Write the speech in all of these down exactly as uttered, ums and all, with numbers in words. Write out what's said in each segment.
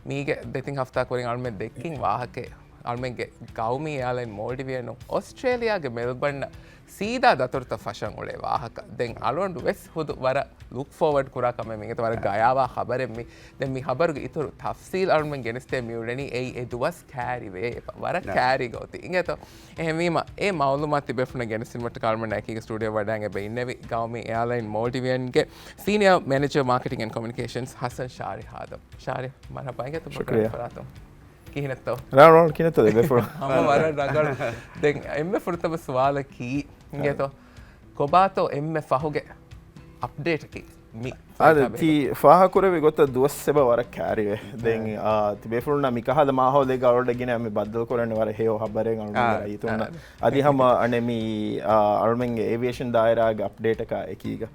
މީގެ ދެތިން ހަފްތާ ކުރިން އަޅުމެން ދެއްކިން ވާހަކައެއް. އަޅުމެންގެ ގައުމީ އެއާލައިން މޯލްޑިވިއަން އޮސްޓްރޭލިޔާގެ މެލްބަން ސީދާ ދަތުރުތައް ފަށަން އުޅޭ ވާހަކަ. ދެން އަޅުގަނޑު ވެސް ހުދު ވަރަށް ލުކް ފޯވަޑް ކުރާ ކަމެއް މީގެ ވަރަށް ގަޔާވާ ޚަބަރެއް މި. ދެން މި ޚަބަރުގެ އިތުރު ތަފްސީލް އަޅުމެން ގެނެސްދޭ މި އުޅެނީ އެއީ އެ ދުވަސް ކާރިވޭ ވަރަށް ކާރި ގޯތި އިނގޭތޯ. އެހެންވީމަ އެ މައުލޫމާތު ތިބޭފުޅުންނަށް ގެނެސްދިނުމަށްޓަކާ އަޅުމެންނާ އެކީގަ ސްޓޫޑިއޯ ވަޑައިގެން އެބަ އިންނެވި ގައުމީ އެއާލައިން މޯލްޑިވިއަންގެ ސީނިއާ މެނޭޖަރ މާކެޓިން އެންޑް ކޮމިއުނިކޭޝަންސް ހަސަން ޝާރި ހާދަމް. ޝާރި މަރުޙަބާ އިނގޭތޯ ޝުކުރިއްޔާ. ފަރާތުން. ކިހިނެއްތޯ؟ ރާ ރޯން ކިހިނެއްތޯ ދެ ފުރ. ހަމަ ވަރަށް ރަނގަޅު. ދެން އެންމެ ފުރަތަމަ ސުވާލަކީ އިނގޭތޯ؟ ކޮބާތޯ އެންމެ ފަހުގެ އަޕްޑޭޓަކީ މި؟ އާދެ، ތި ފާހަކުރެވި ގޮތަށް ދުވަސް އެބަ ވަރަށް ކާރިވޭ. ދެން، އާ، ތިބޭފުޅުންނާ މިކަހަލަ މާހައުލެއްގަ އަޅުގަނޑަށް ގިނަ މި ބައްދަލު ކުރަން ވަރަށް ހެޔޮ ޚަބަރެއް އަޅުގަނޑު ރައްޔިތުންނަށް. އަދި ހަމަ އަނެ މި، އާ، އަޅުމެންގެ އޭވިއޭޝަން ދާއިރާގެ އަޕްޑޭޓަކާ އެކީގަ.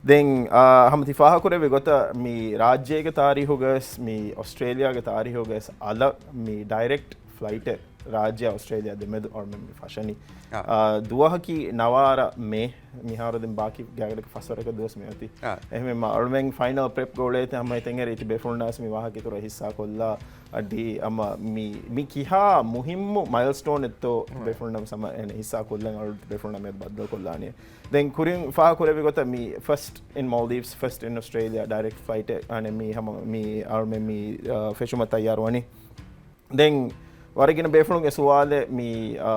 ދެން، އާ، ހަމަ ތި ފާހަކުރެވި ގޮތަށް މި ރާއްޖޭގެ ތާރީހުގަވެސް، މި އޮސްޓްރޭލިޔާގެ ތާރީހުގަވެސް އަލަށް މި ޑައިރެކްޓް ފްލައިޓެއް ރާއްޖެ އޮސްޓްރޭލިޔާ ދެމެދު އަޅުމެން މި ފަށަނީ. އާ. އާ، ދުވަހަކީ ނަވާރަ މޭ، މިހާރު ދެން ބާކީ ގާގަޑަކަށް ފަސްވަރަކަށް ދުވަސް މިއޮތީ. އާ. އެހެންވީމަ އަޅުމެން ފައިނަލް ޕްރެޕްގަ އުޅޭތީ ހަމަ އެތެން އެރި ތިބޭފުޅުންނާސް މި ވާހަކަ އިތުރަށް ހިއްސާ ކޮށްލާ. އަދި އަމަ މި، މި ކިހާ މުހިއްމު މައިލްސްޓޯނެއްތޯ ތިބޭފުޅުންނަށް ހަމަ ހިއްސާ ކޮށްލަން އަޅު ތިބޭފުޅުންނަށް މިއަދު ބައްދަލު ކޮށްލާނީ. ދެން ކުރިން ފާހަގަ ކުރެއްވި ގޮތަށް މި ފަސްޓް އިން މޯލްޑިވްސް، ފަސްޓް އިން އޮސްޓްރޭލިޔާ ޑައިރެކްޓް ފްލައިޓެއް އަނެ މި ހަމަ މި އަޅުމެން މި، އާ، ފެށުމަށް ތައްޔާރު ވަނީ. ދެން ވަރަށް ގިނަ ބޭފުޅުންގެ ސުވާލެއް މި، އާ،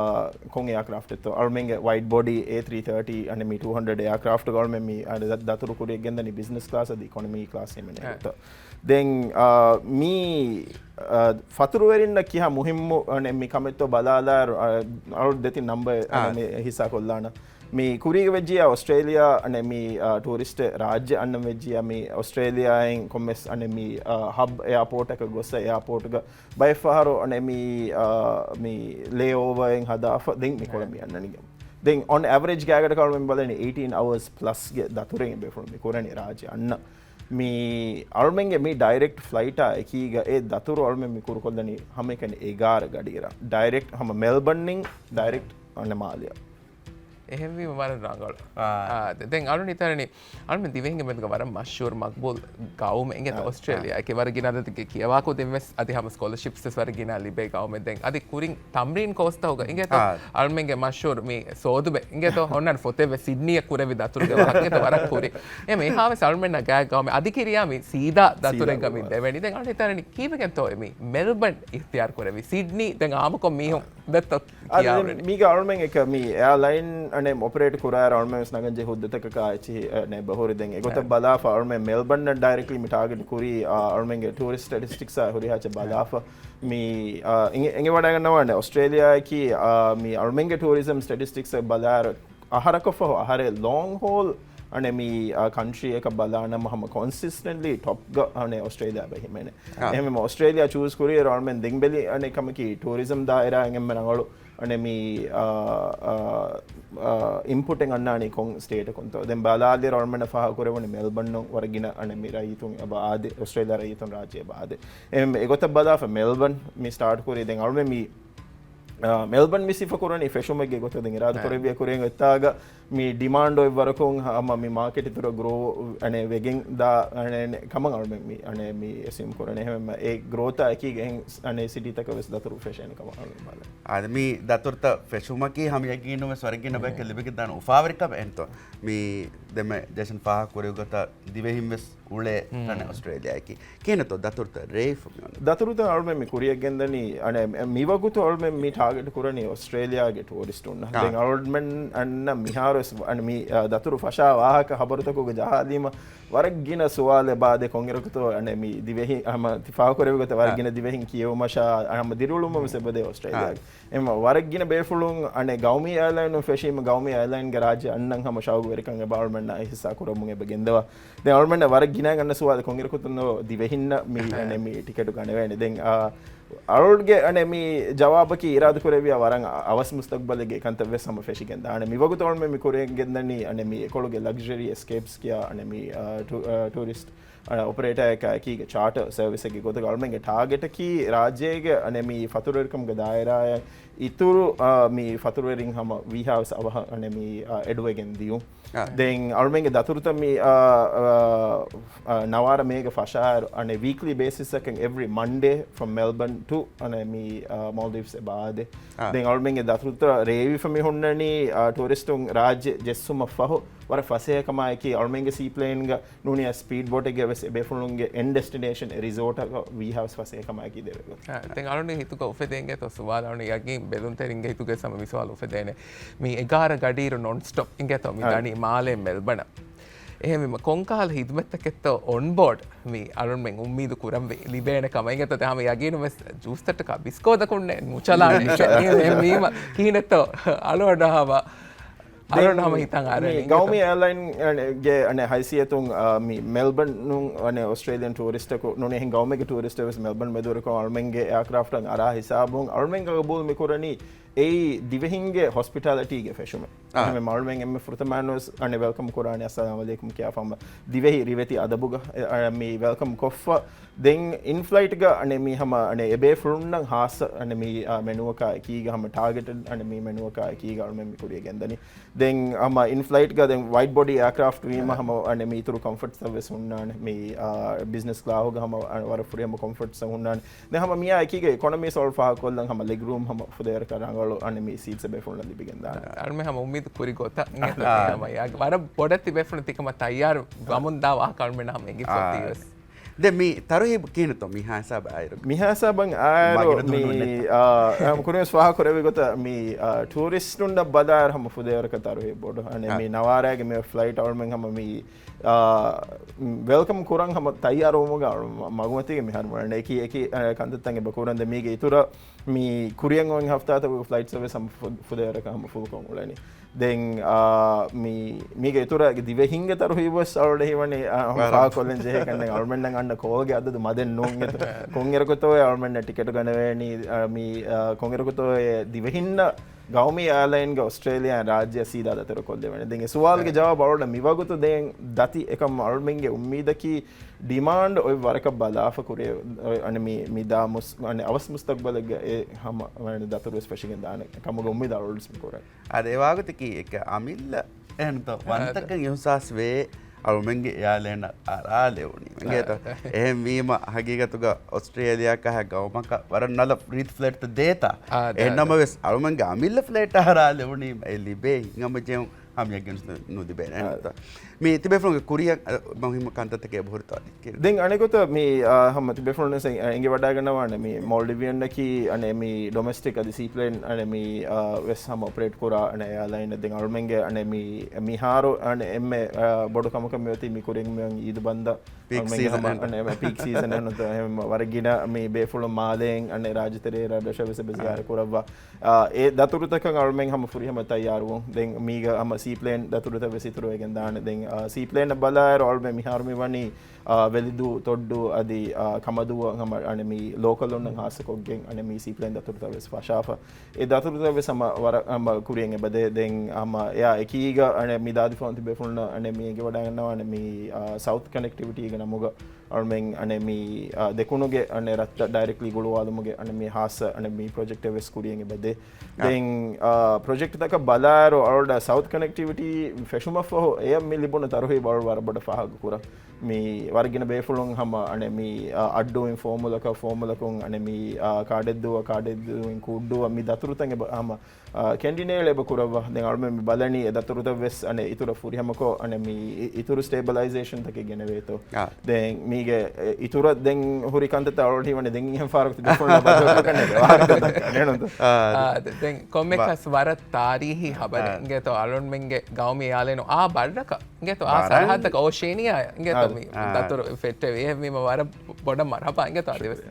ކޮން އެއާކްރާފްޓެއްތޯ؟ އަޅުމެންގެ ވައިޑް ބޮޑީ އޭ ތްރީ ތާޓީ އަނެ މި ޓޫ ހަންޑްރެޑް އެއާކްރާފްޓްގަ އަޅުމެން މި އަނެ ދަ-، ދަތުރު ކުރިއަށް ގެންދަނީ ބިޒްނަސް ކްލާސް އަދި އިކޮނޮމީ ކްލާސް ހިމެނޭ ގޮތަށް. ދެން، އާ، މި، އާ، ފަތުރުވެރިންނަށް ކިހާ މުހިއްމު އަނެ މި ކަމެއްތޯ ބަލާލާއިރު، އާ، އަޅު ދެތިން ނަންބަރެއް އަނެ މި ހިއްސާ ކޮށްލާނަން. މި ކުރީގަ ވެއްޖިއްޔާ އޮސްޓްރޭލިޔާ އަނެ މި، އާ، ޓޫރިސްޓެއް ރާއްޖެ އަންނަން ވެއްޖިއްޔާ މި އޮސްޓްރޭލިޔާއިން ކޮންމެސް އަނެ މި، އާ، ހަބް އެއާޕޯޓަކަށް ގޮއްސަ އެއާޕޯޓުގަ ބައެއް ފަހަރު އަނެ މި، އާ، މި ލޭ އޯވައެއް ހަދާފަ ދެން މިކޮޅަށް މި އަންނަނީ. ދެން އޮން އެވްރޭޖް ގާގަޑަކަށް އަޅުމެން ބަލަނީ އެއިޓީން އަވަރސް ޕްލަސްގެ ދަތުރެއް ބޭފުޅުން މި ކުރަނީ ރާއްޖެ އަންނަ. މި އަޅުމެންގެ މި ޑައިރެކްޓް ފްލައިޓާ އެކީގަ އެ ދަތުރު އަޅުމެން މި ކުރުކޮށްލަނީ ހަމައެކަނި އެގާރަ ގަޑިއިރަށް. ޑައިރެކްޓް ހަމަ މެލްބަންނިން ޑައިރެކްޓް އަނެ މާލެއަށް. އެހެންވީމަ ވަރަށް ރަނގަޅު. އާ. އާ، ދެ-، ދެން އަޅުން ހިތަނީ، އަޅުމެން ދިވެހިންގެ މެދުގަ ވަރަށް މަޝްހޫރު މަގްބޫލް ގައުމެއް އިނގޭތޯ އާ، އޮސްޓްރޭލިޔާ. އާ. އެކި ވަރަށް ގިނަ އަދަދެއްގެ ކިޔަވާކުދިން ވެސް އަދި ހަމަ ސްކޮލަޝިޕްސް ވެސް ވަރަށް ގިނަ ލިބޭ ގައުމެއް. ދެން އަދި ކުރިން ތަމްރީން ކޯސްތަކުގަ އިނގޭތޯ އާ. އަޅުމެންގެ މަޝްހޫރު މި ސޯދުބެ އިނގޭތޯ އޮންނަން ފޮތެއް ވެސް ސިޑްނީއަށް ކުރެއްވި ދަތުރުގެ ވާހަކަ އިނގޭތޯ ވަރަށް ކުރި. އެ މިހާ ވެސް އަޅުމެންނަށް ގާތް ގައުމެއް އަދި ކިރިޔާ މި ސީދާ ދަތުރެއްގަ މި ދެވެނީ. ދެން އަޅު ހިތަނީ ކީއްވެގެންތޯ އެ މި މެލްބަން އިހްތިޔާރު ކުރެއްވީ ސިޑްނީ ދެން އާމުކޮށް މީހުން ދެއްތޯ އާ، ކިޔާ ދެން އުޅެނީ. މީގަ އަޅުމެން އެކަ މި އެއާލައިން އަނެ އޮޕަރޭޓް ކުރާއިރު އަޅުމެން ވެސް ނަގަންޖެހޭ ހުއްދަތަކަކާ އެއްޗިހި އަނެ ބަހުރި. ދެން އެގޮތަށް އެ. ބަލާފަ އަޅުމެން މެލްބަންނަށް ޑައިރެކްޓްލީ މި ޓާގެޓް ކުރީ، އާ، އަޅުމެންގެ ޓޫރިސްޓް ސްޓެޓިސްޓިކްސް އާ ހުރިހާ އެއްޗެއް އެ. ބަލާފަ. މި، އާ، އެނގި-، އެނގިވަޑައިގަންނަވާނެ އޮސްޓްރޭލިޔާއަކީ، އާ، މި އަޅުމެންގެ ޓޫރިޒަމް ސްޓެޓިސްޓިކްސް ބަލާއިރު އަހަރަކަށްފަހު އަހަރެއް ލޯން ހޯލް އަނެ މި، އާ، ކަންޓްރީއަކަށް ބަލާނަމަ ހަމަ ކޮންސިސްޓެންޓްލީ ޓޮޕްގަ އަނެ އޮސްޓްރޭލިޔާ ބަ ހިމެނޭ. އާ. އެހެންވީމަ އޮސްޓްރޭލިޔާ ޗޫސް ކުރިއިރު އަޅުމެން ދެން ބެލި އަނެ ކަމަކީ ޓޫރިޒަމް ދާއިރާއިން އެންމެ ރަނގަޅު އަނެ މި، އާ، އާ، އާ، އިންޕުޓެއް އަންނާނީ ކޮން ސްޓޭޓަކުންތޯ. ދެން ބަލާލިއިރު އަޅުމެންނަށް ފާހަގަ ކުރެވުނީ މެލްބަންނު ވަރަށް ގިނަ އަނެ މި ރައްޔިތުން އެބަ އާދޭ، އޮސްޓްރޭލިޔާ ރައްޔިތުން ރާއްޖެ އެބަ އާދޭ. އެހެން އެގޮތަށް ބަލާފަ މެލްބަން މި ސްޓާޓް ކުރީ. ދެން އަޅުމެން މި އާ، މެލްބަން މި ސިފަ ކުރަނީ ފެށުމެއްގެ ގޮތަށް. ދެން އިރާދަ އާ. ކުރެއްވިޔާ ކުރިން އޮތްތާގަ މި ޑިމާންޑު އޮތް ވަރަކުން ހަމަ މި މާކެޓް އިތުރަށް ގްރޯ އަނެ ވެގެން ދާ އަނެ ކަމަށް އަޅުމެން މި އަނެ މި އެސިއުމް ކުރަނީ. އެހެންވީމަ އެ ގްރޯތާ އެކީގަ އެހެން އަނެ ސިޓީތަކަށް ވެސް ދަތުރު ފެށޭނެ ކަމަށް އަޅުމެން ބަލަނީ. އާދެ، މި ދަތުރުތައް ފެށުމަކީ ހަމަ ޔަގީނުން ވެސް ވަރަށް ގިނަ ބަޔަކަށް ލިބިގެންދާނެ އުފާވެރި ކަމެއް އެންތޯ؟ މި ދެންމެ ޖޭސަން ފާހަގަ ކުރި ގޮތަށް ދިވެހިން ވެސް އުޅޭ ތަނެއް އޮސްޓްރޭލިޔާއަކީ. ކިހިނެއްތޯ ދަތުރުތައް ރޭވިފަ މިއޮންނަ؟ ދަތުރުތައް އަޅުމެން މި ކުރިއަށް ގެންދަނީ، އަނެ، މިވަގުތު އަޅުމެން މި ޓާގެޓް ކުރަނީ އޮސްޓްރޭލިޔާގެ ޓޫރިސްޓުންނަށް. އާ. ދެން އަޅުމެން އަންނަ މިހާރު ވެސް، އަން މި، އާ، ދަތުރު ފަށާ ވާހަކަ ޚަބަރުތަކުގަ ޖަހާލީމަ، ވަރަށް ގިނަ ސުވާލެއް ބާދެ ކޮންއިރަކުތޯ، އަނެ، މި ދިވެހި ހަމަ ތި ފާހަގަ ކުރެއްވި ގޮތަށް ވަރަށް އާ. ގިނަ ދިވެހިން ކިޔެވުމަށާ، ހަމަ ދިރިއުޅުމަށް ވެސް އެބަދޭ އޮސްޓްރޭލިޔާގެ. އާ. އެމަ ވަރަށް ގިނަ ބޭފުޅުން އަނެ ގައުމީ އެއާލައިނުން ފެށީމަ، ގައުމީ އެއާލައިންގެ ރާއްޖެ އަންނަން ހަމަ ޝައުގުވެރިކަން އެބަ އަޅުމެންނާ އިހްސާ ކުރަމުން އެބަ ގެންދަވާ. ދެން އަޅުމެންނަށް ވަރަށް ގިނައިން އަންނަ ސުވާލެއް ކޮންއިރަކުތަން ދިވެހިންނަށް މި އެ. އަނެ މި ޓިކެޓު ގަނެވޭނެ. ދެން، އާ، އަޅުގެ އަނެ މި ޖަވާބަކީ އިރާދަކުރެއްވިޔާ ވަރަށް އަވަސް މުސްތަގްބަލެއްގެ ކަންތައް ވެސް ހަމަ ފެށިގެން ދާނެ. މިވަގުތު އަޅުމެން މި ކުރިއަށް ގެންދަނީ އަނެ މި އެކޮޅުގެ ލަގްޒަރީ އެސްކޭޕްސް ކިޔާ އަނެ މި، އާ، ޓޫ-، އާ، ޓޫރިސްޓް، އާ، އޮޕަރޭޓާއަކާ އެކީގެ ޗާޓަ ސަރވިސެއްގެ ގޮތުގަ އަޅުމެންގެ ޓާގެޓަކީ ރާއްޖޭގެ އަނެ މި ފަތުރުވެރިކަމުގެ ދާއިރާއަށް އިތުރު، އާ، މި ފަތުރުވެރިން ހަމަ ވީހާވެސް އަވަހަށް އަނެ މި، އާ، އެޑުވެގެން ދިޔުން. އާ. ދެން އަޅުމެންގެ ދަތުރުތައް މި، އާ، އާ، އާ، ނަވާރަ މޭގަ ފަށާއިރު، އަނެ ވީކްލީ ބޭސިސްއަކަށް އެވްރީ މަންޑޭ ފްރޮމް މެލްބަން ޓު އަނެ މި، އާ، މޯލްޑިވްސް އެބަ އާދޭ. އާ. ދެން އަޅުމެންގެ ދަތުރުތައް ރޭވިފަ މި ހުންނަނީ، އާ، ޓޫރިސްޓުން ރާއްޖެ ޖެއްސުމަށް ފަހު ވަރަށް ފަސޭހަކަމާއެކީ އަޅުމެންގެ ސީޕްލޭންގަ ނޫނީ ސްޕީޑް ބޯޓެއްގަ ވެސް އެބޭފުޅުންގެ އެންޑް ޑެސްޓިނޭޝަން އެ ރިސޯޓަކަށް ވީހާވެސް ފަސޭހަކަމާއެކީ ދެވޭގޮތް. އާ، ދެން އަޅުގަނޑު ހިތުގަ އުފެދޭނގެތޯ ސުވާލު، އަޅުގަނޑު ޔަގީން ބެލުންތެރިންގެ ހިތުގަ ހަމަ މި ސުވާލު އުފެދޭނެ. މި އެގާރަ ގަޑިއިރު ނޮން ސްޓޮޕް އިނގޭތޯ މި އާ. ދަނީ މާލޭން މެލްބަނަށް. އެހެންވީމަ ކޮންކަހަލަ ހިދުމަތްތަކެއްތޯ އޮންބޯޑް މި އަޅުންމެން އުއްމީދު ކުރަންވީ ލިބޭނެ ކަމަށް އިނގޭތޯ؟ ދެން ހަމަ ޔަގީނުން ވެސް ޖޫސްތައްޓަކާ ބިސްކޯދަކުންނެ ނުޗަލާނެ. ނުޗަލާނެ. އެހެންވީމަ ކިހިނެއްތޯ އަޅުގަނޑަށް ހަމަ އަޅުން ހަމަ ހިތަށް އަރަނީ ގައުމީ އެއާލައިންގެ އަނެ ހައިސިއްޔަތުން، އާ، މި މެލްބަން ނޫން އަނެ އޮސްޓްރޭލިއަން ޓޫރިސްޓަކު ނޫނީ އެހެން ގައުމެއްގެ ޓޫރިސްޓެއް ވެސް މެލްބަން މެދުވެރިކޮށް އަޅުމެންގެ އެއާކްރާފްޓަށް އަރާ ހިސާބުން އަޅުމެން ގަބޫލު މި ކުރަނީ އެއީ ދިވެހިންގެ ހޮސްޕިޓާލިޓީގެ ފެށުމެއް. އާ. އެހެންވެ އަޅުމެން އެންމެ ފުރަތަމަ ވެސް އަނެ ވެލްކަމް ކުރާނެ އައްސަލާމް އަލައިކުމް ކިޔާފަ ހަމަ ދިވެހި ރިވެތި އަދަބުގަ، އެ، އަ، މި ވެލްކަމް ކޮށްފަ. ދެން އިން ފްލައިޓްގަ އަނެ މި ހަމަ އަނެ އެބޭފުޅުންނަށް ހާއްސަ އަނެ މި، އާ، މެނޫއަކާ އެކީގަ ހަމަ ޓާގެޓެޑް އަނެ މި މެނޫއަކާ އެކީގަ އަޅުމެން މި ކުރިއަށް ގެންދަނީ. ދެން ހަމަ އިން ފްލައިޓްގަ ދެން ވައިޑް ބޮޑީ އެއާކްރާފްޓް ވީމަ އާ. ހަމަ އަނެ މި އިތުރު ކޮމްފަޓްސް ވެސް ހުންނާނެ. މި، އާ، ބިޒްނަސް ކްލާހުގަ ހަމަ އަނެ ވަރަށް ފުރިހަމަ ކޮމްފަޓްސް ހުންނާނެ. ދެން ހަމަ މިއާ އެކީގަ އިކޮނޮމީ ސޯލް ފާހަގަކޮށްލަން ހަމަ ލެގް ރޫމް ހަމަ ފުދޭވަރަކަށް ރަނގަޅު އަނެ މި ސީޓްސް އެބޭފުޅުންނަށް ލިބިގެން ދާނެ. އަޅުމެން ހަމަ އުއްމީދު ކުރި ގޮތަށް އާ. އިނގޭތޯ އާ. ހަމަ ވަރަށް ބޮޑެތި ބޭފުޅުން ތިކަމަށް ތައްޔާރު ވަމުން ދާ ވާހަކަ އަޅުމެން ހަމަ އެނގިފަ އާ. ތީވެސް. ދެން މި ތަރުހީބު ކިހިނެއްތޯ މިހާ ހިސާބަށް އާއިރު؟ މިހާ ހިސާބަށް އާއިރު މި، ނުންނަތަ؟ އާ، ހަމަ ކުރިންވެސް ފާހަގަކުރެއްވި ގޮތަށް މި، އާ، ޓޫރިސްޓުންނަށް ބަލާއިރު ހަމަ ފުދޭވަރަކަށް ތަރުހީބު ބޮޑު. އަނެ އާ. މި ނަވާރާގެ މި ފްލައިޓް އަޅުމެން ހަމަ މި، އާ، ވެލްކަމް ކުރަން ހަމަ ތައްޔާރުވުމުގަ މަގުމަތީގަ މިހާރު މިއުޅެނީ އެކި، އެކި، އާ، ކަންތައްތައް އެބަ ކުރަން. ދެން މީގެ އިތުރަށް މި ކުރިއަށް އޮތް ހަފްތާތަކުގެ ފްލައިޓް ސަރވިސް ހަމަ ފު-، ފުދޭވަރަކަށް ހަމަ ފުލުކޮށް އުޅެނީ. ދެން، އާ، މި، މީގެ އިތުރަށް ދިވެހިންގެ ތަރުހީބު ވެސް އަޅުގަނޑަށް ހީވަނީ، އާ، ހަމަ ވަރަށް. ފާހަގަކޮށްލަން ޖެހޭ ކަންނެ އަޅުމެންނަށް އަންނަ ކޯލްގެ އަދަދު މަދެއް ނޫން އެތަ. ކޮންއިރަކުތޯއޭ އަޅުމެންނަށް ޓިކެޓު ގަނެވޭނީ، އާ، މި، އާ، ކޮންއިރަކުތޯއޭ ދިވެހިންނަށް ގައުމީ އެއާލައިންގެ އޮސްޓްރޭލިއާއިން ރާއްޖެއަށް ސީދާ ދަތުރުކޮށްލެވޭނެ. ދެން އެ ސުވާލުގެ އެ. ޖަވާބު އަޅުގަނޑަށް މިވަގުތު ދޭން ދަތި އެކަމަށް އަޅުމެންގެ އުއްމީދަކީ ޑިމާންޑް އޮތް ވަރަކަށް ބަލާފަ ކުރޭ، އަނެ މި، މިދާ މުސް-، އަނެ އަވަސް މުސްތަގްބަލެއްގަ އެ ހަމަ ދަތުރުވެސް ފެށިގެން ދާނެ ކަމުގެ އުއްމީދު އަޅުގަނޑު މި ކުރަން. އާދެ، އެ ވާގޮތަކީ އެކަ އަމިއްލަ އެހެންތޯ އާދެ. ވަންތަކަށް އިހުސާސް ވޭ އަޅުމެންގެ އެއާލައިނަށް އަރާލެވުނީ. އިނގޭތޯ؟ އާދެ. އެހެންވީމަ ހަގީގަތުގަ އޮސްޓްރޭލިއާއަކާ ގައުމަކަށް ވަރަށް ނަލަ ރީތި ފްލައިޓްތައް ދޭތާ. އާދެ، އެހެންނަމަވެސް އަޅުމެންގެ އަމިއްލަ ފްލައިޓް އަރާލެވުނީ އެ ލިބޭ ހިނގަމަޖެހުން ހަމަ ޔަގީން ނުލިބޭނެ. އާދެ. އެހެންތޯ؟ މި ތިބޭފުޅުންގެ ކުރިއަށް، އަ، މުހިއްމު ކަންތައްތަކެއް އެބަހުރިތޯ އަދި؟ ދެން އަނެއްގޮތަށް މި، އާ، ހަމަ ތިބޭފުޅުން ވެސް އެ-، އެނގިވަޑައިގަންނަވާނެ މި މޯލްޑިވިއަންނަކީ އަނެ މި ޑޮމެސްޓިކް އަދި ސީޕްލޭން އަނެ މި، އާ، ވެސް ހަމަ އޮޕަރޭޓް ކުރާ އަނެ އެއާލައިން. ދެން އަޅުމެންގެ އަނެ މި މިހާރު އަނެ އެންމެ، އާ، ބޮޑު ކަމަކަށް މިއޮތީ މި ކުރިން މިއޮން އީދު ބަންދަށް ޕީކް އަޅުމެންގެ ސީޒަން ހަމަ އެން. އަނެ ޕީކް ސީޒަން އެން ނުތަ އެހެން ވަރަށް ގިނަ މި ބޭފުޅުން މާލޭން އަނެ ރާއްޖެތެރޭ ރަށްރަށަށް ވެސް އެބަ އާ. ޒިޔާރަތް ކުރައްވާ. އާ، އެ ދަތުރުތަކަށް އަޅުމެން ހަމަ ފުރިހަމަ ތައްޔާރުވުން. ދެން މީގަ ހަމަ ސީޕްލޭން ދަތުރުތައް ވެސް އިތުރުވެގެން ދާނެ. ދެން، އާ، ސީޕްލޭން ބަލާއިރު އަޅުމެން މިހާރު މި ވަނީ، އާ، ވެލިދޫ، ތޮއްޑޫ އަދި، އާ، ކަމަދޫއަށް ހަމަ އަނެ މި ލޯކަލުންނަށް ހާއްސަކޮށްގެން އަނެ މި ސީޕްލޭން ދަތުރުތައް ވެސް ފަށާފަ. އެ ދަތުރުތައް ވެސް ހަމަ ވަރަށް ހަމަ ކުރިއަށް އެބަދޭ. ދެން ހަމަ އެއާ އެކީގަ އަނެ މި ދާދިފަހުން ތިބޭފުޅުންނަށް އަނެ މި އެނގިވަޑައިގަންނަވާނެ މި، އާ، ސައުތް ކަނެކްޓިވިޓީގެ ނަމުގަ އަޅުމެން އަނެ މި، އާ، ދެކުނުގެ އަނެ ރަށްތައް ޑައިރެކްޓްލީ ގުޅުވާލުމުގެ އަނެ މި ހާއްސަ އަނެ މި ޕްރޮޖެކްޓެއް ވެސް ކުރިއަށް އެބަދޭ. އާ. ދެން، އާ، ޕްރޮޖެކްޓްތަކަށް ބަލާއިރު އަޅުގަނޑަށް ސައުތް ކަނެކްޓިވިޓީ ފެށުމަށްފަހު އެޔަށް މި ލިބުނު ތަރުހީބު އަޅު ވަރަށް ބޮޑަށް ފާހަގަ ކުރަން. މި ވަރަށް ގިނަ ބޭފުޅުން ހަމަ އަނެ މި، އާ، އައްޑޫއިން ފޯމުލަކަށް، ފޯމުލަކުން އަނެ މި، އާ، ކާޑެއްދޫއަށް، ކާޑެއްދޫއިން ކޫއްޑޫއަށް މި ދަތުރުތައް އެބަ ހަމަ އާ، ކެނޑިނޭޅި އެބަ ކުރައްވާ. ދެން އަޅުމެން މި ބަލަނީ އެ ދަތުރުތައް ވެސް އަނެއް އިތުރަށް ފުރިހަމަކޮށް، އަނެއް މި އި-، އިތުރު ސްޓޭބަލައިޒޭޝަންތަކެއް ގެނެވޭތޯ. އާ. ދެން މީގެ އެ، އިތުރަށް ދެން ހުރި ކަންތައްތައް އަޅުގަނޑު ހީވަނީ ދެން އިހެން ފަހަރަކު ތިބޭފުޅުންނާ ބަދަލުކޮށް ކަންނޭނގެ ވާހަކަ ދައްކަން ނޭނުންތޯ. އާ، ދެ-، ދެން ކޮންމެ ކަސް ވަރަށް ތާރީހީ ހަބަރެއް. އާ. އިނގޭތޯ އަޅުންމެންގެ ގައުމީ އާލެނު އާ ބައްރަކަށް. އިނގޭތޯ އާ ސަރަހައްދަކަށް އޯޝޭނިއާ އިނގޭތޯ މި ދަތުރު ފެއްޓެވި. އެހެންވީމަ ވަރަށް ބޮޑަށް މަރުހަބާ އިނގޭތޯ އަދިވެސް.